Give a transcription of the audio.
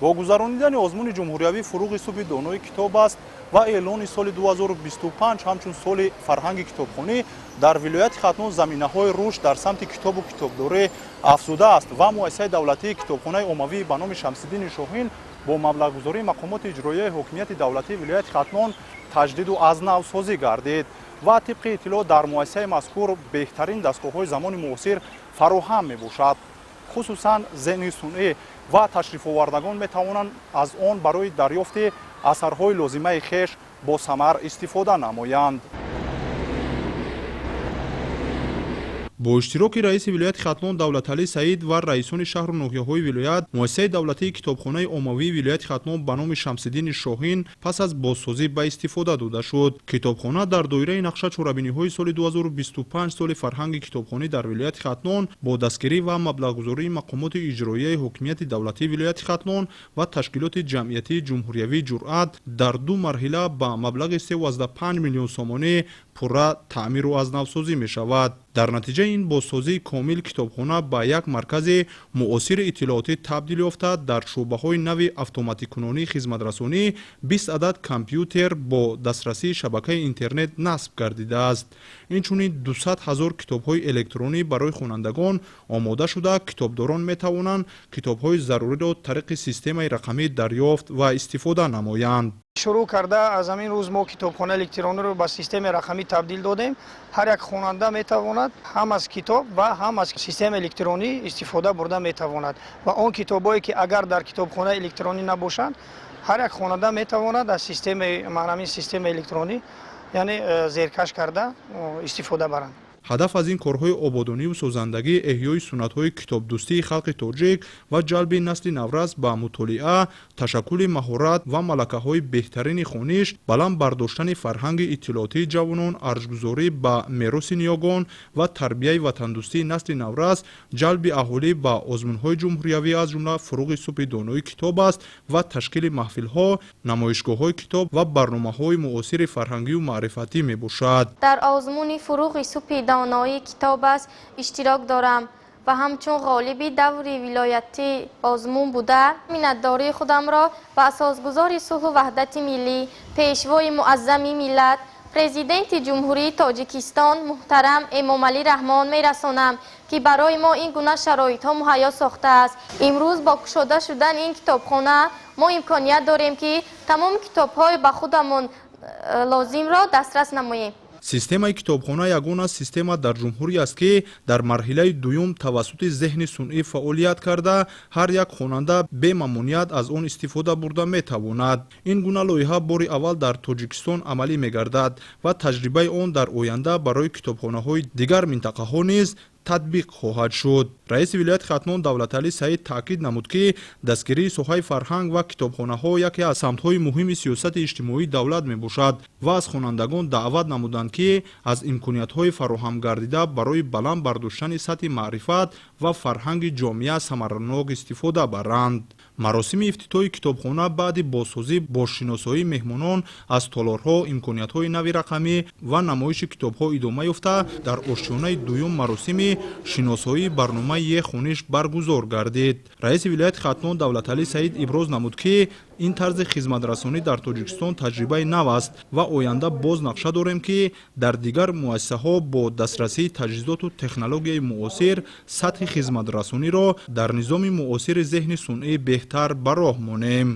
Бо гузаронидани озмуни ҷумҳуриявӣ «Фуруғи субҳи донои китоб аст» ва эълони соли 2025 ҳамчун соли фарҳанги китобхонӣ дар вилояти Хатлон заминаҳои рушд дар самти китобу китобдорӣ афзудааст ва муассисаи давлатии китобхонаи оммавӣ ба номи Шамсиддини Шоҳин бо маблағгузории мақомоти иҷроияи ҳокимияти давлатии вилояти Хатлон таҷдиду аз навсозӣ гардид. Ва тибқи иттилоъ, дар муассисаи мазкур беҳтарин дастгоҳҳои замони муосир фароҳам мебошад, хусусан зеҳни сунъӣ, ва ташрифовардагон метавонанд аз он барои дарёфти асарҳои лозимаи хеш босамар истифода намоянд. Бо иштироки раиси вилояти Хатлон Давлаталӣ Саид ва раисони шаҳру ноҳияҳои вилоят, муассисаи давлатии китобхонаи оммавии вилояти Хатлон ба номи Шамсиддини Шоҳин пас аз бозсозӣ ба истифода дода шуд. Китобхона дар доираи нақша чорабиниҳои соли 2025, соли фарҳанги китобхонӣ дар вилояти Хатлон, бо дастгирӣ ва маблағгузории мақомоти иҷроияи ҳокимияти давлатии вилояти Хатлон ва ташкилоти ҷамъиятии ҷумҳуриявии «Ҷуръат» дар ду марҳила ба маблағи 3,5 миллион сомонӣ пурра таъмиру аз навсозӣ мешавад. Дар натиҷаи ин бозсозии комил китобхона ба як маркази муосири иттилоотӣ табдил ёфта, дар шӯъбаҳои нави автоматикунонии хизматрасонӣ 20 адад компютер бо дастрасии шабакаи интернет насб гардидааст. Инчунин 200 ҳазор китобҳои электронӣ барои хонандагон омода шуда, китобдорон метавонанд китобҳои заруриро тариқи системаи рақамӣ дарёфт ва истифода намоянд. Шурӯъ карда аз ҳамин рӯз мо китобхонаи электрониро ба системаи рақамӣ табдил додем. Ҳар як хонанда метавонад ҳам аз китоб ва ҳам аз системаи электронӣ истифода бурда метавонад ва он китобҳое, ки агар дар китобхонаи электронӣ набошанд, ҳар як хонанда метавонад аз системаи ҳамин системаи электронӣ, яъне зеркаш карда, истифода баранд. Ҳадаф аз ин корҳои ободонию созандагӣ эҳёи суннатҳои китобдӯстии халқи тоҷик ва ҷалби насли наврас ба мутолиа, ташаккули маҳорат ва малакаҳои беҳтарини хониш, баланд бардоштани фарҳанги иттилоотии ҷавонон, арҷгузорӣ ба мероси ниёгон ва тарбияи ватандӯстии насли наврас, ҷалби аҳолӣ ба озмунҳои ҷумҳуриявӣ, аз ҷумла «Фуруғи субҳи донои китоб аст» ва ташкили маҳфилҳо, намоишгоҳҳои китоб ва барномаҳои муосири фарҳангию маърифатӣ мебошад. Дар озмуни «Фуруғи субҳи доноии китоб аст» иштирок дорам ва ҳамчун ғолиби даври вилоятии озмун буда, миннатдории худамро ба асосгузори сулҳу ваҳдати миллӣ, пешвои муаззами миллат, Президенти Ҷумҳурии Тоҷикистон муҳтарам Эмомалӣ Раҳмон мерасонам, ки барои мо ин гуна шароитҳо муҳайё сохтааст. Имрӯз бо кушода шудани ин китобхона мо имконият дорем, ки тамоми китобҳои ба худамон лозимро дастрас намоем. Системаи китобхона ягона система дар ҷумҳурӣ аст, ки дар марҳилаи дуюм тавассути зеҳни сунъӣ фаъолият карда, ҳар як хонанда бемамоният аз он истифода бурда метавонад. Ин гуна лоиҳа бори аввал дар Тоҷикистон амалӣ мегардад ва таҷрибаи он дар оянда барои китобхонаҳои дигар минтақаҳо низ татбиқ хоҳад шуд. Раиси вилояти Хатлон Давлаталӣ Саид таъкид намуд, ки дастгирии соҳаи фарҳанг ва китобхонаҳо яке аз самтҳои муҳими сиёсати иҷтимоии давлат мебошад ва аз хонандагон даъват намуданд, ки аз имкониятҳои фароҳамгардида барои баланд бардоштани сатҳи маърифат ва фарҳанги ҷомеа самаранок истифода баранд. Маросими ифтитоҳи китобхона баъди бозсозӣ бо шиносоии меҳмонон аз толорҳо, имкониятҳои нави рақамӣ ва намоиши китобҳо идома ёфта, дар ошёнаи дуюм маросими шиносоии барномаи е-хониш баргузор гардид. Раиси вилояти Хатлон Давлаталӣ Саид иброз намуд, ки ин тарзи хизматрасонӣ дар Тоҷикистон таҷрибаи нав аст ва оянда боз нақша дорем, ки дар дигар муассисаҳо бо дастрасии таҷҳизоту технологияи муосир сатҳи хизматрасониро дар низоми муосири зеҳни сунъӣ беҳтар ба роҳ монем.